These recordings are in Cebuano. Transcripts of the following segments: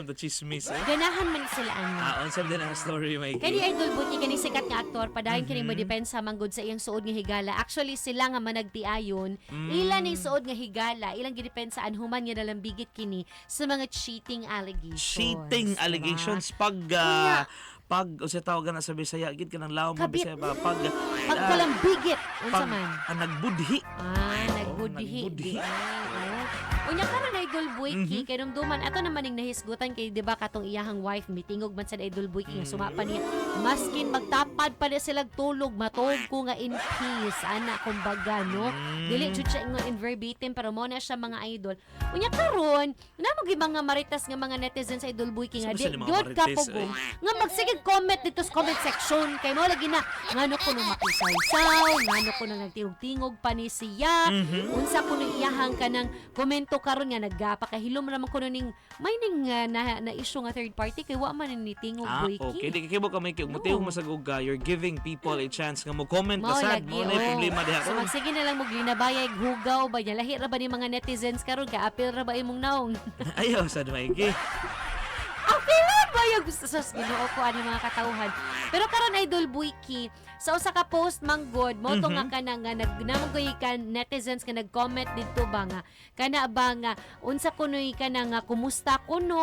The chismis eh. Ganahan man sila ani. Ah, unsa din ang story, Mikey? Kani, Idol Buti, kani sikat nga aktor padayon kini mo depensa manggod sa iyang suod nga higala. Actually, sila nga managtiayon, ila ning suod nga higala, ilang gidepensaan human nga nalambigit kini sa mga cheating allegations. Cheating Diba? allegations pag pag unsa tawag na sa Bisaya gid kanang lawom nga Kabit. Bisaya ba pag Pagkalambigit unsa pag man? Nagbudhi. Ah, nagbudhi. Nagbudhi. Di ay, oh. Unya karon, Idol Boyki, kay dumduman ato naman ning nahisgutan kay di ba katong iyahang wife mitingog man sa Idol Boyki nga suma pa niya maskin magtapad pa na sila tulog, matuog ko nga in peace ana, kumbaga, no. Dili jud siya ingon in verbatim, pero mo na siya, mga idol. Unya karon na mo mga maritas nga mga netizens sa Idol Boyki nga Sa di sila mga gyud marites, kapugong nga magsige comment dito sa comment section kay mo lagi na ngano kuno makisawsaw, ngano kuno nagtingog-tingog pa ni siya, unsa kuno iyahang kanang komento karon nga nagapakahilom ra man kuno ning may ning na issue nga third party kay wa man ni tingog Ah, Boyki. okay. Di kay ka may No. no. Masagog ka, you're giving people a chance nga mo comment Mao ka sad lagi, mo na oh. problema diha So ron. magsige na lang mo glinabayay hugaw ba niya, lahi ra ba ni mga netizens karon ka apil ra ba imong naong? Ayaw sad, Mikey. Apilan ba yung gusto sa Ginoo ko ani mga katawhan. Pero karon, Idol Buiki, sa usa ka post manggod mo to nga kana nga nag namgoy ka netizens nga nag-comment didto ba nga kana ba nga unsa kunoy kana nga kumusta kuno,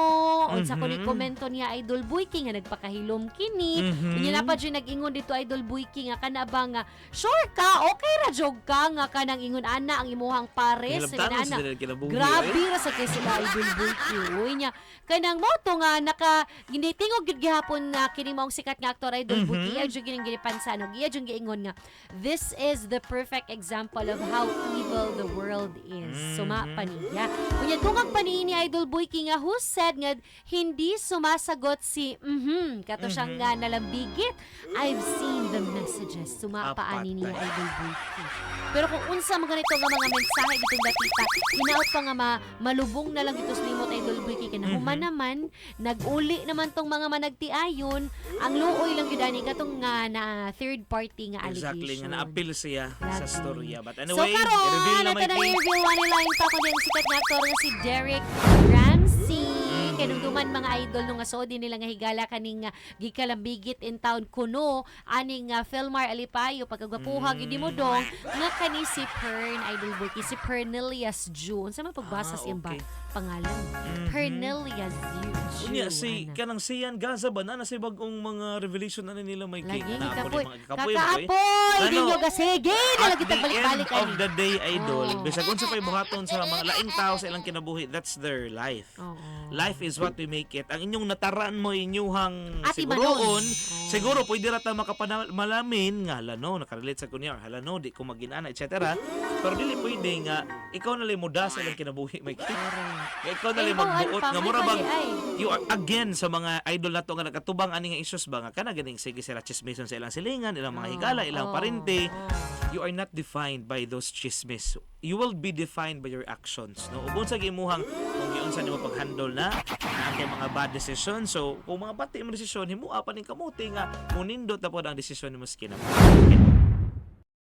unsa kunoy komento niya, Idol Buiki, nga nagpakahilom kini. Unya na pa jud nag-ingon dito, Idol Buiki, nga kana ba nga sure ka, okay ra jog ka nga kanang ingon ana ang imuhang pares Nilabtanon ana. sa nila kinabuhi. Grabe eh. ra sa kay sila, Idol Buiki. Uy niya kanang mo to nga naka ginitingog gyud gihapon na kini maong sikat nga aktor, Idol Buiki, iya jud gining ginipansan og iya jud giingon nga this is the perfect example of how evil the world is. Suma pa niya. Unya tungag pa niini, Idol Buiki, nga who said nga hindi sumasagot si kato siyang nga nalambigit? I've seen the messages. Suma pa ani niya, Apatay. Idol Buiki. Pero kung unsa man ganito nga mga mensahe ditong datita, hinaot pa nga malubong na lang dito sa limot, Idol Buiki, kay nahuman naman, nag-uli naman tong mga managtiayon, ang luoy lang gyud ani katong nga na third party nga Exactly, allegation. nga na-appeal siya sa Lagi. storya. But So anyway, karon, i-reveal na ito na Mikey. i-reveal one line pa kundi ang sikat nga aktor nga si Derek Ramsey. Kay dumduman, mga idol, nung nga suod nila nga higala kaning gikalambigit in town kuno aning Philmar Alipayo pagkagwapuha gyud nimo dong nga kani si Pern, Idol Buki, si Pernelius June. Sa man pagbasa sa iyang pangalan? Pernelius June. Unya si ana. kanang Sian Gaza ba na si bag-ong mga revelation na nila, Mikey. Lagi Na ako kapoy. ni mga kapoy mo, eh. Kakapoy! Ano? Di nyo gasige! At Nalagi the balik-balik end of ani. the day, idol, bisag unsa pa'y buhaton sa mga laing tao sa ilang kinabuhi, that's their life. Life is what we make it. Ang inyong nataraan mo inyuhang Ati siguroon, manon. Oo. Siguro pwede ra ta makapanamalamin nga hala no, nakarelate sa kunya or hala no, di ko maginana, etc. Pero dili pwede nga ikaw na lang muda sa ilang kinabuhi, may ikaw na Eh, lang ikaw, ano magbuot pa, nga may mura bang mali ay. you are again sa mga idol nato nga nakatubang ani nga issues ba nga kana ganing sige sila chismison sa ilang silingan, ilang mga higala, ilang parente. You are not defined by those chismis. You will be defined by your actions, no? Ug unsa gimuhang kung giunsa nimo pag-handle na na kay mga bad decision. So, kung mga bati mo desisyon, himua pa ning kamote nga munindot na pod ang desisyon nimo sa kinabuhi.